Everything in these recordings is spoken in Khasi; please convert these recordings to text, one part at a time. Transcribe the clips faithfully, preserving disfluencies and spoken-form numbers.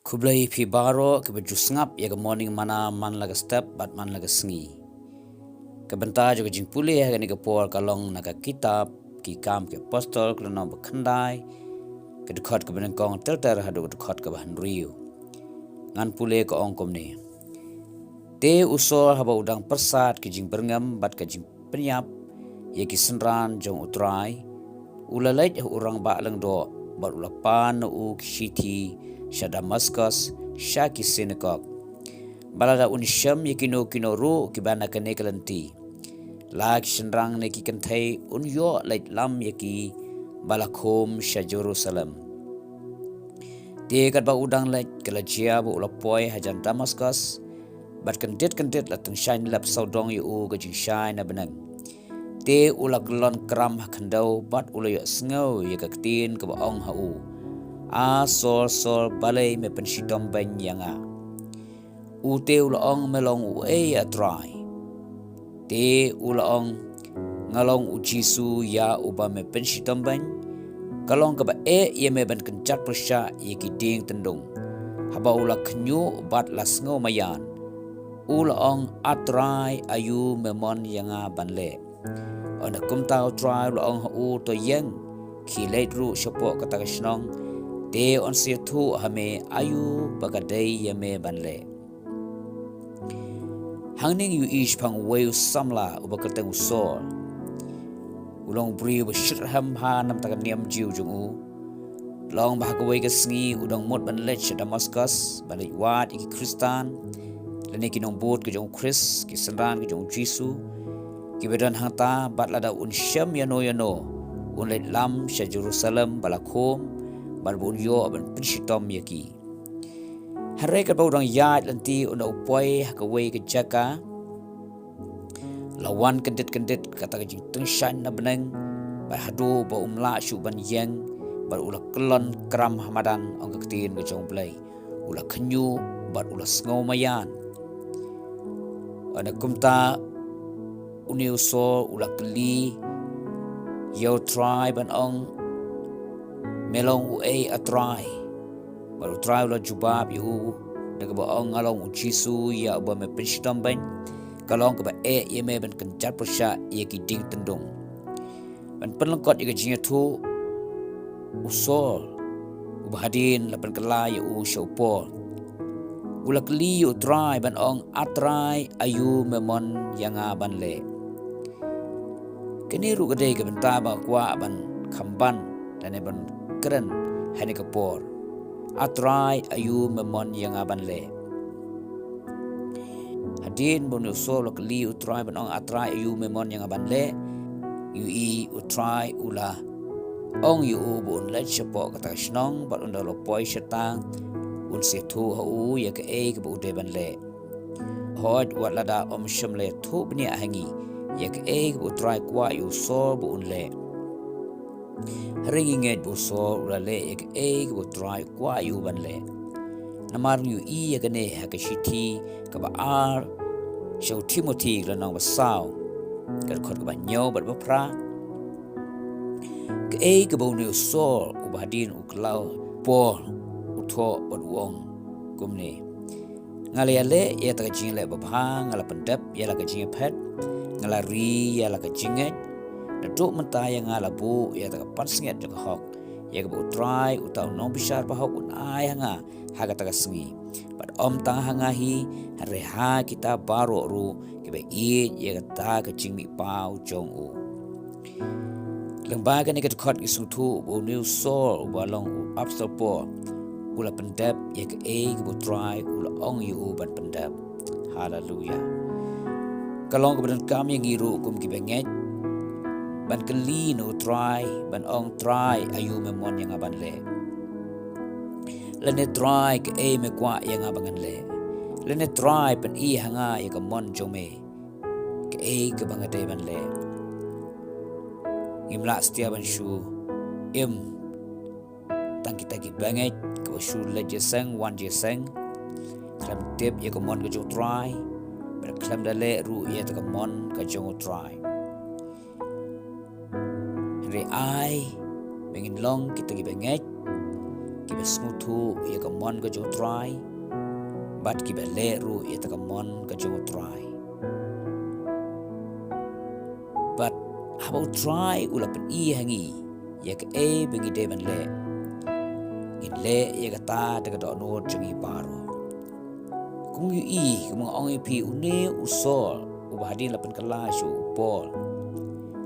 Khublei phi baroh kiba ju sngap ïa ka Morning Manna man la ka step bad man la ka sngi. Ka bynta jong ka jingpule ha kane ka por ka long na ka kitab Ki Kam ki Apostol, ka lynnong ba khyndai, ka dkhot kaba nyngkong ter ter haduh ka dkhot kaba hynriew. Ngan pule, ka ong kumne: Te u Saul haba u dang pyrsad ki jingbyrngem bad ka jingpynïap ïa ki synran jong U Trai, u la leit ha u rangbah lyngdoh bad u la pan na u ki shithi sha Damaskos, sha ki synagog, ba lada un shem ïa kino kino ruh kiba na kane ka lynti, la ki shynrang ne ki kynthei, un ïoh leit lam ïa ki ba la khum sha Jerusalem. Te katba u dang leit, ka la jia ba u la poi hajan Damaskos, bad kyndit kyndit la tyngshaiñ lep sawdong ïa u ka jingshai na bneng. Te u la kyllon kram ha khyndew bad u la ïohsngew ïa ka ktien kaba ong ha u: A Saul, Saul, balei me pynshitom beiñ ïa nga? U te u la ong: Me long uei, A Trai? Te u la ong: Nga long u Jisu ïa uba me pynshitom beiñ. Ka long kaba eh ïa me ban kynjat pyrshah ïa ki dieng tyndung. Haba u la khynñiuh bad la sngew maïan, u la ong: A Trai, aïu me mon ïa nga ban leh? Ynda kumta U Trai u la ong ha u: To ïeng, khie leit ruh shapoh kata ka shnong, te yn sa ïathuh ha me aïu ba ka dei ïa me ban leh. Hangne ngi ïohi shaphang uwei u samla uba kyrteng u Saul. U long u briew ba shitrhem bha namar ka niam Jiw jong u. Long ba ha kawei ka sngi u dang mut ban leit sha Damaskos ban leit wad ïa ki Khristan, lane ki nongbud ka jong u Khrist, ki synran ka jong u Jisu, kiba don hangta, bad lada un shem ïano ïano, un leit lam sha Jerusalem ba la khum, bad ba un ïoh ban pynshitom ïa ki. Hynrei katba u dang ïaid lynti, ynda u poi ha kawei ka jaka, la wan kyndit kyndit kata ka jingtyngshaiñ na bneng, bad haduh ba um lah shuh ban ïeng, bad u la kyllon kram ha madan, ong ka ktien ka jong U Blei. U la khynñiuh bad u la sngew maïan. Ynda kumta une u Saul u la kylli ïa U Trai ban ong: Me long uei, A Trai? Bad U Trai u la jubab ïa u da kaba ong: Nga long u Jisu ïa uba me pynshitom beiñ. Ka long kaba eh ïa me ban kynjat pyrshah ïa ki dieng tyndung. Ban pynlyngkot ïa ka jingïathuh, u Saul, uba hadien la pynkylla ïa u sha u Paul, u la kylli ïa U Trai ban ong: A Trai, aïu me mon ïa nga ban leh? Kane ruh ka dei ka bynta ba nga kwah ban kham ban, lane ban kren ha kane ka por. A Trai, aïu me mon ïa nga ban leh? Hadien ba une u Saul u la kylli U Trai ban ong: A Trai, aïu me mon ïa nga ban leh? Ïohi U Trai u la ong ïa u ba un leit shapoh kata ka shnong, bad ynda u la poi shata, un sa ïathuh ha u ïa kaei kaba u dei ban leh. Hooid, wat lada um shym la ïathuh bniah ha ngi ïa kaei kaba U Trai kwah ïa u Saul ba un leh. Hynrei ngi ngeit ba u Saul u la leh ïa kaei kaba U Trai u kwah ïa u ban leh. Namar ngi ïohi ïa kane ha ka shithi kaba ar sha u Timothi, ka lynnong ba saw, ka dkhot kaba hynñiew bad ba phra. Kaei kaba une u Saul uba hadien u kylla u Paul u thoh bad u ong kumne: Nga la ïaleh ïa kata ka jingïaleh babha, nga la pyndep ïa la ka jingïaphet, nga la ri ïa la ka jingngeit. Naduh mynta ïa nga la buh ïa kata ka pansngiat jong ka hok, ïa kaba U Trai, uta u nongbishar bahok, un ai ha nga ha kata ka sngi. Bad ym tang ha nga hi, hynrei ha kita baroh ruh kiba ïeit ïa kata ka jingmihpaw jong u. Lyngba kane ka dkhot ngi sngewthuh ba une u Saul uba long u Apostol Paul u la pyndep ïa kaei kaba U Trai u la ong ïa u ban pyndep. Haleluya. Ka long kaba donkam ïa ngi ruh kum kiba ngeit ban kylli na U Trai ban ong: Trai, aïu me mon ïa nga ban leh? Lane Trai, kaei me kwah ïa nga ba ngan leh? Lane Trai, pyni ha nga ïa ka mon jong me, kaei kaba nga dei ban leh. Ngim lah satia ban shu im tang kita kiba ngeit, kiba shu leit jingïaseng wan jingïaseng, khlem tip ïa ka mon ka jong U Trai, bad khlem da leh ruh ïa kata ka mon ka jong U Trai. Hynrei ai ba ngin long kita kiba ngeit, kiba sngewthuh ïa ka mon ka jong U Trai, bad kiba leh ruh ïa kata ka mon ka jong U Trai. Bad haba U Trai u la pyni ha ngi ïa kaei ba ngi dei ban leh, ngin leh ïa kata da ka dohnud jong ngi baroh. Kum ngi ïohi, kum nga ong ïa phi, une u Saul uba hadien la pynkylla sha u Paul,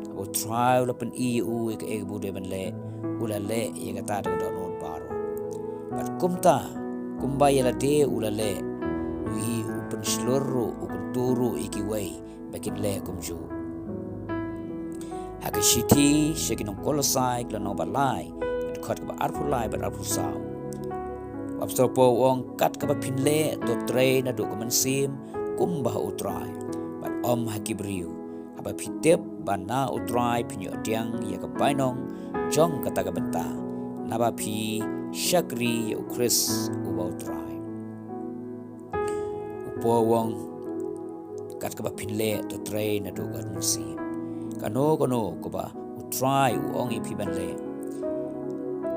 haba U Trai u la pyni ïa u ïa kaei ba u dei ban leh, u la leh ïa kata da ka dohnud baroh. Bad kumta, kumba ïa lade u la leh, u ïohi, u pynshlur ruh, u kyntu ruh ïa kiwei ba kin leh kumjuh. Ha ka shithi sha ki nong Kolosai, ka lynnong ba lai, ka dkhot kaba arphew lai bad arphew saw, u Apostol Paul u ong: Kat kaba phin leh, to trei naduh ka mynsiem, kumba ha U Trai, bad ym ha ki briew, haba phi tip ba na U Trai phin ïoh pdiang ïa ka bainong jong kata ka bynta, naba phi shakri ïa U Khrist uba U Trai. U Paul u ong: Kat kaba phin leh, to trei naduh ka mynsiem. Kano kano kaba U Trai u ong ïa phi ban leh,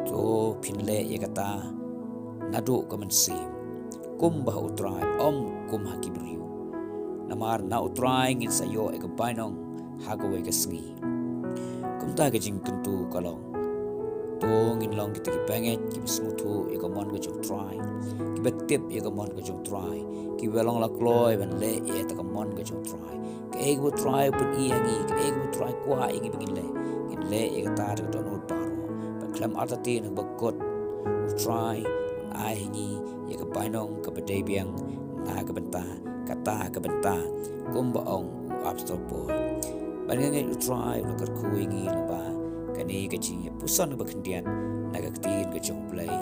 to phin leh ïa kata naduh ka mynsiem, kumba ha U Trai, ym kum ha ki briew. Namar na U Trai ngin sa ïoh ïa ka bainong ha kawei ka sngi. Kumta ka jingkyntu ka long, to ngin long kita ki bangeit kiba sngewthuh ïa ka mon ka jong U Trai, kiba tip ïa ka mon ka jong U Trai, kiba long la kloi ban leh ïa kata ka mon ka jong U Trai. Kaei kaba U Trai u pyni ha ngi, kaei kaba U Trai u kwah ïa ngi ba ngin leh, ngin leh ïa kata da ka dohnud baroh. Bad khlem artatien, ha kaba kut, U Trai un ai ha ngi ïa ka bainong kaba dei biang na ka bynta kata ka bynta, kumba ong u Apostol Paul. Bad nga ngeit U Trai u la kyrkhu ïa ngi lyngba kane ka jingïapuson kaba khyndiat na ka Ktien ka jong U Blei.